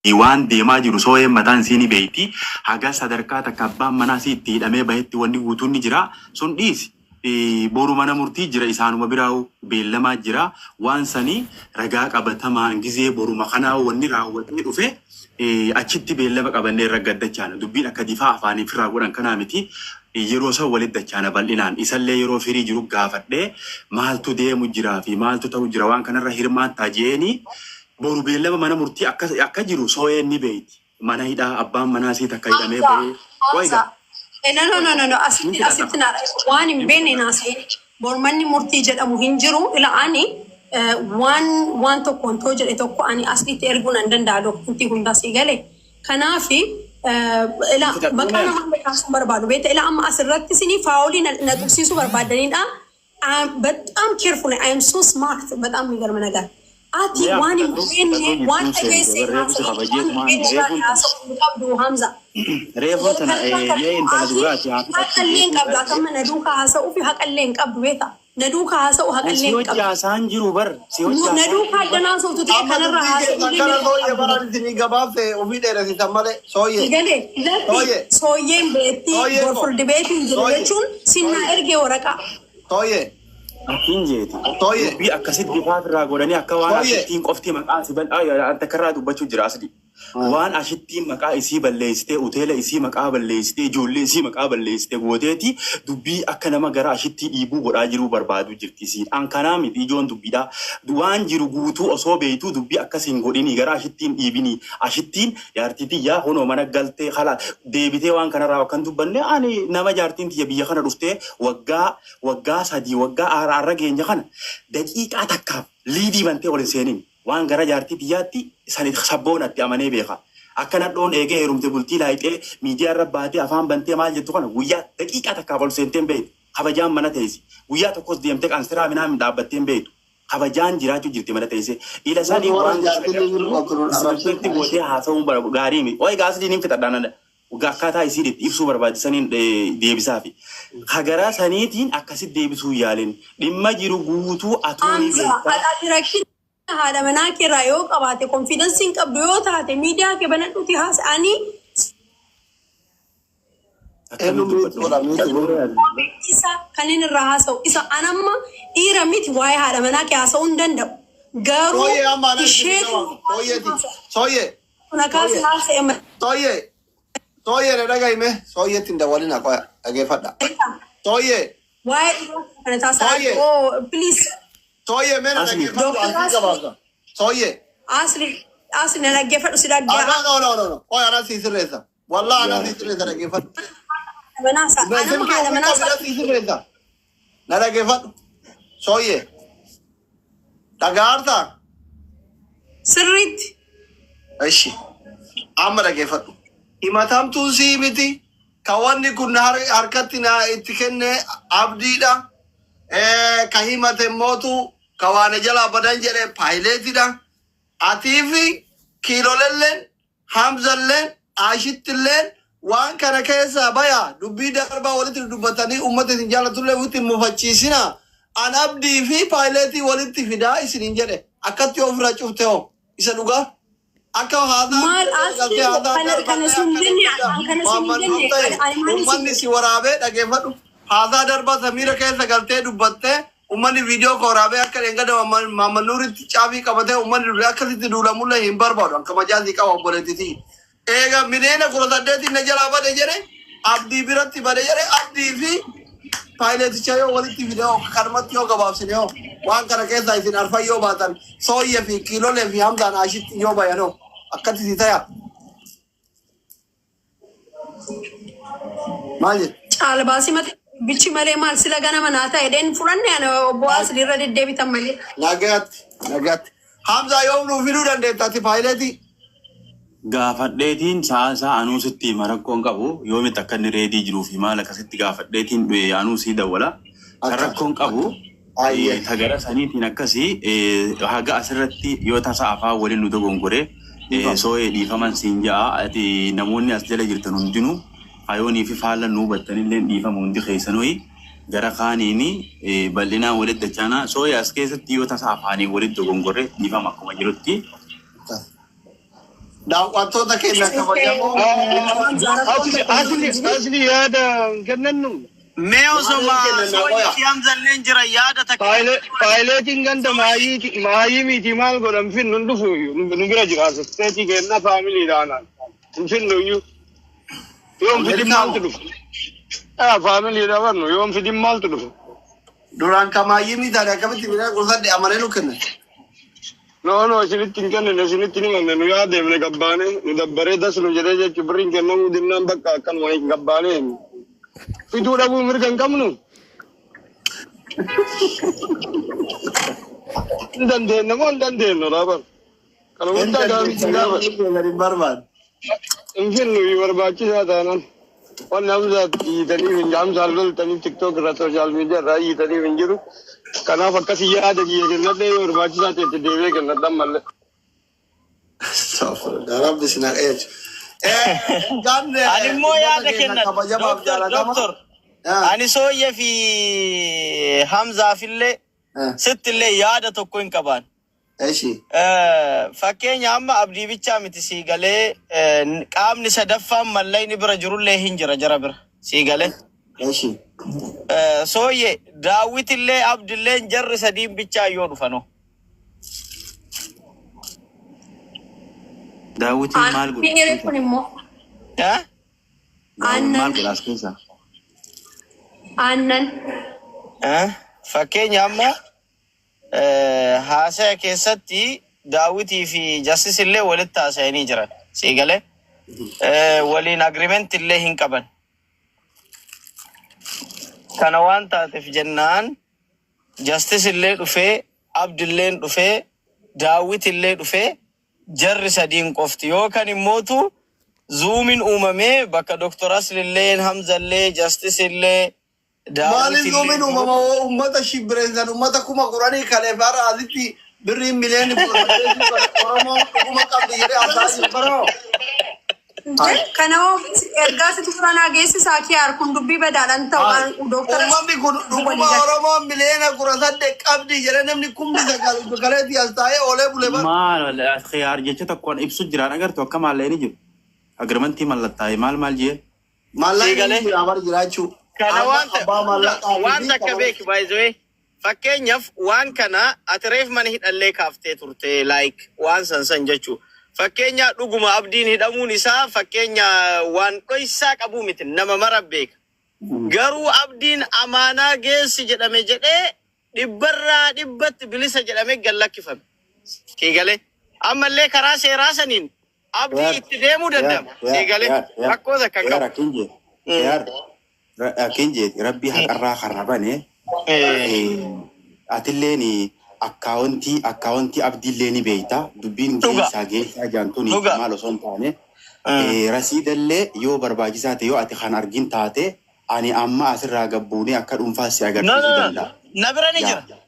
Waan deemaa jiru sooyeen mataan isii ni beeyti. Haga sadarkaa takka abbaan manaa isii itti hidhamee bahetti wanni guutuun ni jira. Sun dhiisi. Boru mana murtii jira isaanuma biraa'u beellamaa jira. Waan sani ragaa qabatamaan gizee boruma kanaa wanni raawwatee dhufe achitti beellama qabannee irra gad dachaana. Dubbiin akka difaa afaanii firraa godhan kanaa miti. Yeroo san walitti dachaana bal'inaan. Isallee yeroo firii jiru gaafadhee maaltu deemu jiraa fi maaltu ta'u jira waan kanarra hirmaattaa jeeni boru beellama mana murtii akka akka jiru sooyeen ni beeyti. Mana hidhaa abbaan manaa isii takka hidhamee Hamza, bahee. Qoy Hamza. gaa. No, no, no, no, no. Ni Asitti, fudhadha. asitti na waan hin Ni beekne fudhadha. naa seeni. Bor manni murtii jedhamu hin jiru. Ila ani waan waan tokkoon too jedhe tokko ani aslitti erguu nan danda'a dokumentii hundaa sii gale. Kanaafi ila Ni fudhadhu maqaa mee? namaa kaasuun barbaadu beekta. Ila amma asirratti isinii faawulii na na tuqsiisuu barbaaddanidha. በጣም ኬርፉል ነኝ። አይ አም ሶ ስማርት በጣም የሚገርም ነገር ati Mee waan hin fudhadhu beekne fudhadhu waan jidduun seeni dhageesse reefu si haasa'in waan kabajeetumaan hin beekne irraa reefuun tana haasa'uu hin qabdu Hamza. reefuun tana Kanarraa kan mee intala ati duraati haa fixattu haqallee hin reefuun qabdu tana akka na duukaa haasa'uu fi haqallee hin qabdu beekta. Na duukaa haasa'uu An haqallee si hin hojii qabdu. haasaan jiru bar si hojii Na haasaan duukaa jiru bar. adda naasoftu ta'e Amma kanarraa dubbii haasa'uu keessan illee kana mirga hin sooyye qabdu. baran isinii gabaabse ofii dheeressitan malee sooyye. Galee lakki Sooyye. sooyyeen beektii Sooyyee bor ko. furdi beetiin jiru Sooyye. jechuun sinnaa Sooyye. ergee waraqaa. Sooyye. Akkiin jeeti. Sooyye. Dubbii akkasitti difaa irraa godhanii akka waan Sooyye. ashittiin qofti maqaa si bal'aa takka irraa dubbachuu jira asli. Waan ashittiin maqaa isii balleessitee hoteela isii maqaa balleessitee ijoollee isii maqaa balleessitee gooteeti dubbii akka nama gara ashittii dhiibuu godhaa jiruu barbaaduu jirti isiin. An kanaa miti ijoon dubbiidha. Waan jiru guutuu osoo beektuu dubbii akkas hin godhinii gara ashittiin dhiibinii. Ashittiin jaartii tiyyaa kunoo mana galtee kala deebitee waan kanarraa akkan dubbanne ani nama jaartiin tiyya biyya kana dhuftee waggaa waggaa 3 waggaa har'a geenya kana daqiiqaa takkaaf liivii bantee ol hin seenin. Waan gara jaartii tiyyaatti sani sabboonatti amanee beeka. Akka nadhoon eegee heerumte bultii laayixee miidiyaa irra baatee afaan bantee maal jettu kana guyyaa daqiiqaa takkaaf ol seentee hin beektu. Kabajaan mana teessi. Guyyaa tokkos deemtee qansiraa minaamin dhaabbattee hin beektu. Kabajaan jiraachuu jirti mana teessee. Ila Nuti sani warra waan jaartiin liivii qabdu nun arrabsin. disrespect gootee haasa'uun gaarii miti. Wayi gaasliin hin fixadhaan ana. Akkaataa isiin itti ibsuu barbaachisaniin deebisaafi. Ka garaa saniitiin akkasitti deebisuu yaalin. Dhimma jiru guutuu atuu ni Hamza, beekta. ati rakkina haadha manaa kee irraa yoo qabaate confidence hin qabdu yoo taate miidiyaa kee banadhuuti haasa ani Eenyu Akkamitti miitu dubbadhu? godha miitu godha. Isa kan inni irraa haasa'u isa anamma dhiira miti waa'ee haadha manaa kee haasa'uu hin danda'u. Garuu Sooyyee amma ana isin isheetu qaba. Sooyyeeti. Sooyyee. nakaas Sooyyee. haasa'e malee. Sooyyee. Sooyyee na dhaga'ime. Sooyyeetti hin dawwalina qoya dhageeffadha. Sooyyee. Waa'ee dhiira kana taasisaa. Sooyyee. Oh please. Sooyyee mee na Asli. dhaggeeffadhu Doctor asii Asli. gabaabsa. Sooyyee. Asli Asli na dhaggeeffadhu si Ah, dhaggeeffadha. no, no, no, no, no. Qoya ana sii sirreessa. Wallah ana sii sirreessa dhaggeeffadhu. Manaa isaa anamma Silkii haadha ofii manaa qabdi isaa sii sirreessa. Na dhaggeeffadhu. Sooyyee. Dhagaartaa? Sirriitti. Ishi. Amma dhaggeeffadhu. Himatamtuun sii miti. Ka wanni kun harkatti na itti kenne abdiidha. Ka himate mootu ka waan jalaa badan jedhe paayileetidha. Atii fi kiilolelleen Hamzalleen Aashittilleen waan kana keessaa baya dubbii darbaa walitti dudubbatanii ummata isin jaalatullee ofitti hin mufachiisinaa. An Abdii fi paayileetii walitti fidaa isiniin jedhe. Akkatti yoo ofirraa cufte hoo? Isa dhugaa? Akka haasaa Maal galtee asli haasaa kana kana darbaa sin akka jenne dheengadda an kana sin hin Muhammad jenne Nuur ta'e ani ani maal isin ummanni si waraabee dhageeffadhu. Haasaa darbaa samiira keessa galtee dubbattee Ummanni viidiyoo koo waraabee akka dheengadda Mahammad Nuuritti caafii qabatee ummanni duule akkasitti duulamullee hin barbaadu. Akka majaasii qaba obboleetti tiyya. Eega miliyoona 18n na jalaa bade jedhe Abdii biratti bade jedhe Abdii fi paayileeticha yoo walitti fide hoo kanumatti yoo gabaabsine hoo waan kana keessaa isin arfan yoo baatan Sooyyee fi Kiilolee fi Hamzaan Aashitti yoo bayan hoo akkatti si tayaa. Maal jette? Caalbaasii mata bichi malee maal sila ganama naa ta'e dheen fudhanne ana obbo Asli irra deddeebitan malee. Nagaatti, nagaatti. Hamzaa yoom nuu fiduu dandeetta ati paayileetii? Gaafadheetiin sa'aa isaa anuu sitti hima rakkoo hin qabu yoomitti akka inni reedii jiruu fi maal akkasitti gaafadheetiin du'e anuu sii dawwala. Kan Akka. rakkoon qabu Ayyee. ta gara saniitiin akkasii haga asirratti yoo tasa afaan waliin nu dogongore Dhiifama. sooyee dhiifaman siin ja'a ati namoonni as jala jirtan hundinuu hayoonii fi faalla nu hubattanillee dhiifama hundi keessanuu gara kaaniin bal'inaan walitti dachaana sooyee as keessatti yoo tasa afaanii walitti dogongore dhiifama akkuma jirutti. Daawwattoota keenya kabajamoo. Asli asli asli yaada hin kennannu. Mee osoma Maal kennan Sooyyee qoya. fi Hamzalleen jira yaada takka. Paayileetiin ganda maayii maayii miti maal godhan finnu hin dhufu iyyuu nu bira jira steetii kenna faamiliidhaan hin finnu iyyuu yoom fidin maaltu dhufu? Faamiliidha barnu yoom fidin maaltu dhufu? Duraan kamaayyii miidhaan akkamitti midhaan gosadhe amanee nu kennan. No, no, isinitti hin kennine, isinitti hin himanne. Nu yaadeemne gabbaane nu dabbaree das nu jedhee jechuun birriin kennamuu dinnaan bakka akkanuma hin gabbaane fiduu dhabuu mirga hin qabnu. Hin dandeenye moo hin dandeenyu dhaaban? Kana Hin guddaa gaafii sin gaafadha. dandeenya hin barbaadu. Hin finnu barbaachisaa taanaan. Wanni Hamzaatti hiitaniif hin Hamzaan loltaniif TikTok irra social media irraa hiitaniif hin jiru. Kanaaf akkasii yaada kiyya kennadhee yoo barbaachisaa ta'e itti deebi'ee kennadhan malee. Astaghfirullah. Rabbi sin haa qajeelchu. Egaan Ani immoo uummata yaada keenya kennadha. kabajamaaf Doktor, jaalatama. doktor. Ani Sooyyee fi Hamzaafillee sittillee yaada tokko hin qabaan. Eshi. Fakkeenya amma Abdii bichaa miti sii galee, qaamni sadaffaan mallayni bira jirullee hin jira jara bira sii galee. Eshi. Sooyyee Daawwitillee Abdilleen jarri sadiin bichaa yoo dhufanoo. Daawwitiin maal godha as Finyirri keessa? kun immoo Eh? Daawwit maal aannan godha as keessa? aannan Eh? Fakkeenya amma haasaya keessatti Daawwitii fi Jastis illee walitti haasayanii jiran. Sii galee waliin agreement illee hin qaban. Kana waan taateef jennaan Jastis illee dhufee, Abdilleen dhufee, Daawwit illee dhufee jarri sadiin qofti yookaan immootu Zoomiin uumamee bakka Dr. Aslilleen, Hamzallee, Jastis illee, Daawwit Maaliin illee zoomiin jiru. uumama hoo uummata shibbireessan uummata 10,000 kaleef har'a asitti birriin miliyoonni 18 kan Oromoon dhuguma qabdi jedhee haasa'aa jiru baroo. Kana hoo ergaa situ dura naa geessisaa kiyaar kun dubbii badaadhaan ta'u dooktara Uummanni kun dhuguma walii gala. Oromoon miliyoona 18 qabdi jedhee namni 9,000 kaleetti as taa'ee oolee bule bara. Maal khiyaar jecha tokkoon ibsu jiraan agartu akka maallaqni jiru. Agreementii mallattaa'e maal maal jee. Sii Maallaqni galee. jira bara jiraachuu. Kana Amma waan ta'e abbaa hunda maallaqaa waan fi takka qaban. beeki by the way. Fakkeenyaaf waan kana ati reef mana hidhallee kaaftee turte like waan san san jechuu. Fakkeenya dhuguma Abdiin hidhamuun isaa fakkeenya waan dhoysaa qabuu miti nama mara beeka. Garuu Abdiin amaanaa geessi jedhame jedhee dhibbarraa dhibbatti bilisa jedhamee gad lakkifame. Sii galee. Ammallee karaa seeraa saniin Abdii itti deemuu danda'ama. Sii galee. Rakkoo takka hin Khiyaar qabu. akkin jee. Khiyaar akkin jee rabbii haqarraa karra bane atilleen akkaawuntii abdiillee ni beeyta dubbiin geessaa geessaa jaantuun maal osoo hin taane rasiidallee yoo barbaachisaa ta'e yoo ati kan argin taate ani amma asirraa gabbuunee akka dhuunfaa si No, agarsiisuu no, no. danda'a. Na bira ni Yaa. jira.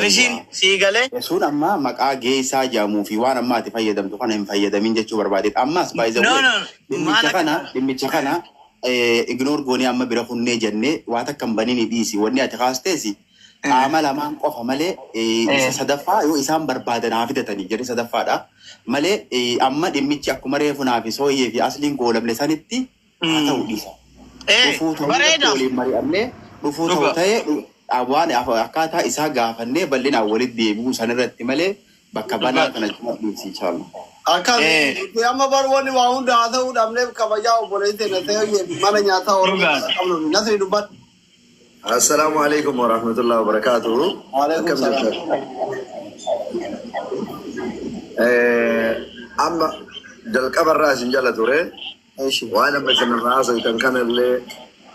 Risiin Ayyaa. sii galee. Sun amma maqaa geessaa jedhamuu fi waan amma ati fayyadamtu kana hin fayyadamin jechuu barbaadeet. Ammas by the No, way no, no. Maal dhimmicha akka kana dhimmicha kana ignore goonee amma bira kunnee jennee waa takka hin banini dhiisi. Wanni ati kaasteesi qaama lamaan qofa malee isa sadaffaa yoo isaan barbaadan haa fidatanii jedhe sadaffaadha. Malee amma dhimmichi akkuma reefu naa fi sooyyee fi asliin goolamne sanitti haa ta'u dhiisa. Dhufuu ta'uu irratti Bareeda. waliin mari'annee dhufuu ta'u ta'e waan akkaataa isaa gaafannee bal'inaan walitti deebi'uu sanirratti malee bakka banaa kana cuma dhiisi inshallah. Akkami nuti amma bar wanni waa hunda haa ta'uu dhabneef kabajaa obboleessi na ta'e mana nyaataa Oromoo qabnu nasri dubbadhu. Assalaamu alaikum warahmatullahi wabarakatuh. Waalaikum Akkam salaam. jirtan? Amma jalqabarraa isin jala ture. Eshi. Waan amma isin irraa haasoftan kanallee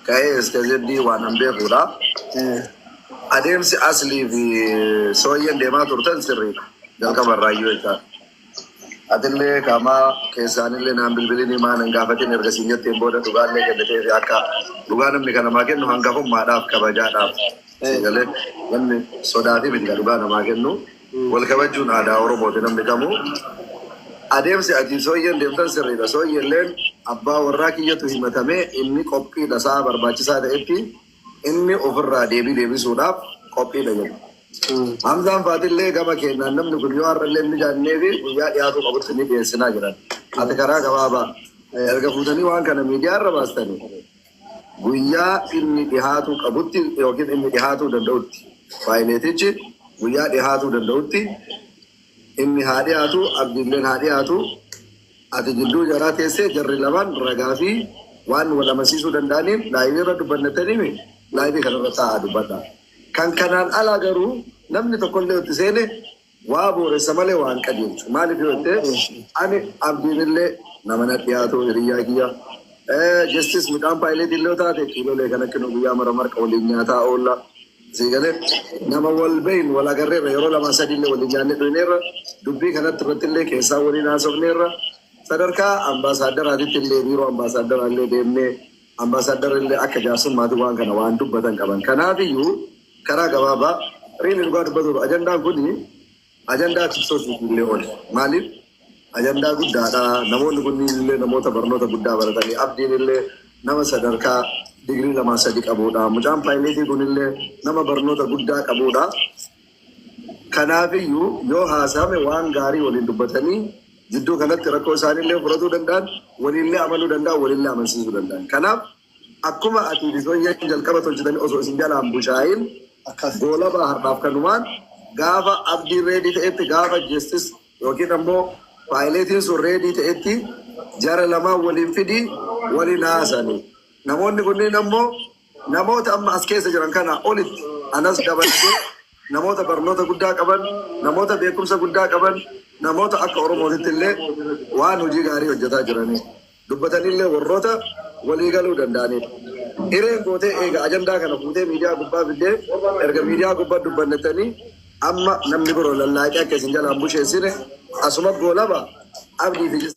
ka'ee iskazeddii waan an beekuudha. Adeemsi aslii fi sooyyeen deemaa turtan sirriidha. Jalqabarraa iyyuu jechaadha. Atillee qaamaa keessaanillee naan bilbilinii maan hin gaafatin erga siin jetteen booda dhugaallee kennitee fi akka dhugaa namni kan namaa kennu hangafummaadhaaf kabajaadhaaf sagalee namni sodaafii miti kan dhugaa namaa kennu wal kabajuun aadaa Oromooti namni kamuu. Adeemsi ati sooyyeen deemtan sirriidha. Sooyyelleen abbaa warraa kiyyatu himatamee inni qophiidha sa'a barbaachisaa ta'etti inni ofirraa deebii deebisuudhaaf qophiidha jedhu. Hamzaan Faatillee gama keenyaan namni kun yoo har'allee inni jaannee fi guyyaa dhiyaatu qabutti ni dhiyeessinaa jiran. Ati karaa gabaabaa erga fuutanii waan kana miidiyaa irra baastanii guyyaa inni dhihaatuu qabutti yookiin inni dhihaatuu danda'utti paayileetichi guyyaa dhihaatuu danda'utti inni haa dhiyaatu, Abdiilleen haa dhiyaatu. Ati jidduu jaraa teessee jarri lamaan ragaa fi waan wal amansiisuu danda'aniin live irra dubbannatanii live kanarra taa'aa dubbadha. Kan kanaan alaa garuu namni tokkollee itti seene waa booressa malee waan qajeelchu. Maaliif yoo jette, ani Abdiinillee nama na dhiyaatu, hiriyyaa kiyya. Justice midhaan paayileetii illee taate kiilolee kan akka nu guyyaa mara marqa waliin nyaataa oolla. Sii galee, nama wal beeynu wal agarreerra, yeroo lama sadiillee waliin nyaannee dhuyneerra, dubbii kanatti irratti illee keessaa waliin haasofneerra, sadarkaa ambaasaaddaraatitti illee, biiroo ambaasaaddara illee deemnee ambaasaaddara illee akka jaarsummaatti waan kana waan dubbatan qaban. Kanaafiyyuu karaa gabaabaa riini dhugaa dubbatuuf ajandaan kuni ajandaa tiktookii illee oole. Maaliif? Ajandaa guddaadha. Namoonni kunniin illee namoota barnoota guddaa baratanii, Abdiin illee nama sadarkaa digirii lamaa sadi qabudha. Mucaan paayileetii kunillee nama barnoota guddaa qabudha. Kanaafiyyuu yoo haasa'ame waan gaarii waliin dubbatanii jidduu kanatti rakkoo isaaniillee furatuu danda'an, waliillee amanuu danda'an, waliillee amansiisuu danda'an. Kanaaf akkuma ati fi Sooyyeen jalqaba tolchitanii osoo isin jalaan bushaayin goolabaa har'aaf kanumaan gaafa Abdiin ready ta'etti, gaafa Justice yookiin ammoo paayileetiin sun ready ta'etti jara lamaan waliin fidii waliin haasanii. Namoonni kunneen ammoo namoota amma as keessa jiran kana olitti anas dabalatee namoota barnoota guddaa qaban, namoota beekumsa guddaa qaban, namoota akka Oromootitti illee waan hojii gaarii hojjetaa jiranii. Dubbatanillee warroota walii galuu danda'anidha. Hireen gootee eega ajandaa kana fuutee miidiyaa gubbaa fiddee erga miidiyaa gubbaa dubbannettanii amma namni biroo lallaaqee akka isin jalaan busheessine asuma goolaba Abdii fi